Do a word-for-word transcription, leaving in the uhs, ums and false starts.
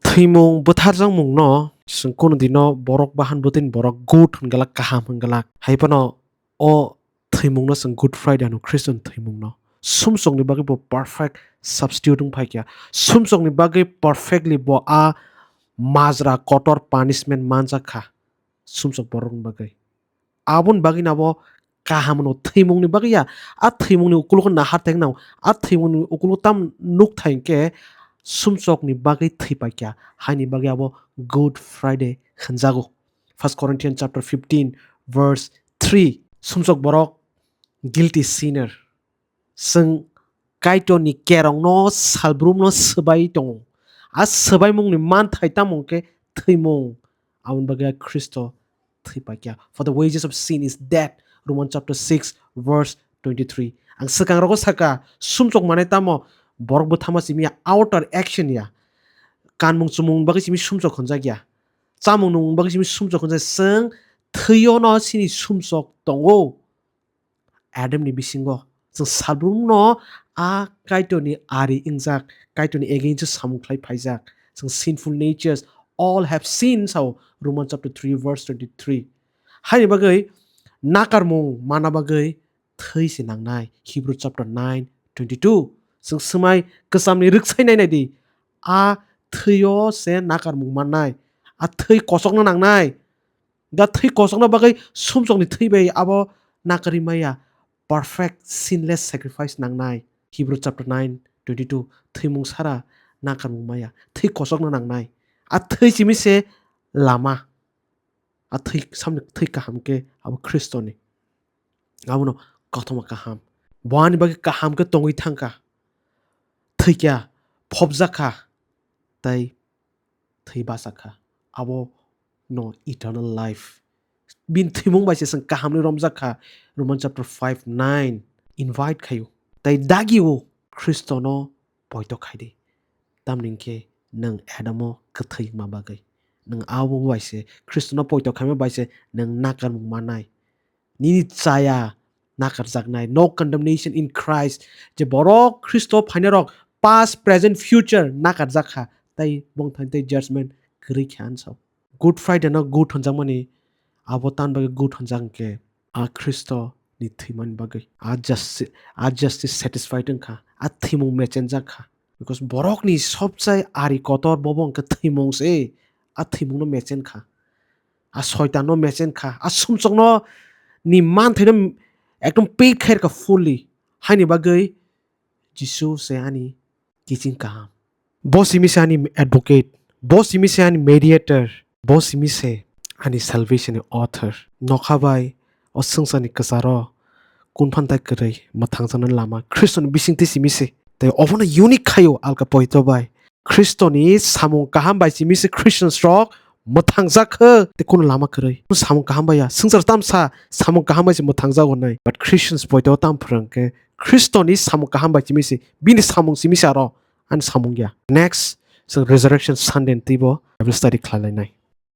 Thwimung bwtharjakmungno chwng kunu dino borok bahan bwtwini borok good hwnglak, kaham hwnglak. Hai phano o thwimungno chwng Good Friday hwno, Khristo ni thwimungno. Sumsokni bagwi bo perfect substitute wng phai kha. Sumsokni bagwi perfectly bo a majra kotor punishment manjak kha sumsok borokni bagwi. Aboni bagwi nabo kaham hwno, thwimungni bagwi ya. A thwimungni ukulugo nahar teng nang, a thwimungni ukulugo tam nuk thai hwnkhe sumsokni bagwi thwi pai kha. Haini bagwi abo Good Friday hwnjago. First Corinthians chapter fifteen verse three. Sumsok borok, guilty sinner. Chwng Kaitorni kerongno salbrumno swbai tongo. A swbaimungni manthai tamo hwnkhe thwimung. Aboni bagwi a Khristo thwi pai kha. For the wages of sin is death. Romans chapter six verse twenty-three. Ang swkang rogo saka, sumsok manai tamo borok bwthama simi ya, outer action ya. Kanmung chumung bagwi simi sumsok hwnjak ya. Chamung nung bagwi simi sumsok hwnjak. Chwng thwio no sini sumsok tongo. Adamni bisingo chwng salbrumno a Kaitorni ari wngjak, Kaitorni against samung khlai phaijak. Chwng sinful natures, all have sinned, sao Romans chapter three verse twenty-three. Haini bagwi nakarmung mana bagwi thwi se nangnai, Hebrew chapter nine twenty-two. Chwng swmai kwchamni rwksai nainai di, a thwio se nakarmung mannai, a thwi kosokna nangnai. Da thwi kosokna bagwi sumsokni thwi bai abo nakarwi maya, perfect sinless sacrifice nangnai. Hebrew chapter nine twenty-two, thwimung sara nakarmung maya, thwi kosokna nangnai. A thwi simi se lama, a thwi samni thwi kaham khe abo Khristoni. Abono kothoma kaham. Bo ani bagwi kaham khe tongwi thangkha. Thwikha, phobjakha, tei thwi bachakha. Abo no eternal life. Bini thwimung bai se chwng kahamni romjakha. Roman chapter five nine invite khaio. Tei dagio Khristono poito khaidi. Tamni hwnkhe nwng Adamo kwthwi wngma bagwi. Nwng abo bai se Khristono poito khaima bai se nwng nakarmung mannai. Nini chaya nakarjaknai. No condemnation in Christ. Je borok Khristo phainarok past, present, future nakarjakha. Tei bongthani tei judgment kwrwi khe ansao. Good Friday no good hwnjakmani abo tan bagwi good hwnjak hwnkhe a Khristo ni thwimani bagwi. A justi-, a justice satisfied wngkha. A thwimung mechenjak kha. Because borokni sobchai ari kotor bobo hwnkhe thwimung se. A thwimungno mechen kha. A soitanno mechen kha. A sumsokno ni manthaino ekdom pay khair kha fully. Haini bagwi Jisu se ani kiching kaham. Bo simi se ani advocate. Bo simi se ani mediator. Bo simi se ani salvation ni author. Nokha bai o swngcharni kwcharo kunphan tai kwrwi mwthangjaknani lama Khristoni bisingtwi simi se. Tei obono unique khaio alka poito bai. Khristoni samung kaham bai simi se Christians rok mwthangjak khe tei kunu lama kwrwi. Samung kaham bai ya. Swngchar tamsa samung kaham bai se mwthangjak hwnwi. But Christians poito tam phrwng khe Khristoni samung kaham bai simi se. Bini samung simi se aro ani samung ya. Next, chwng Resurrection Sunday ni twibo Bible study khlai lainai.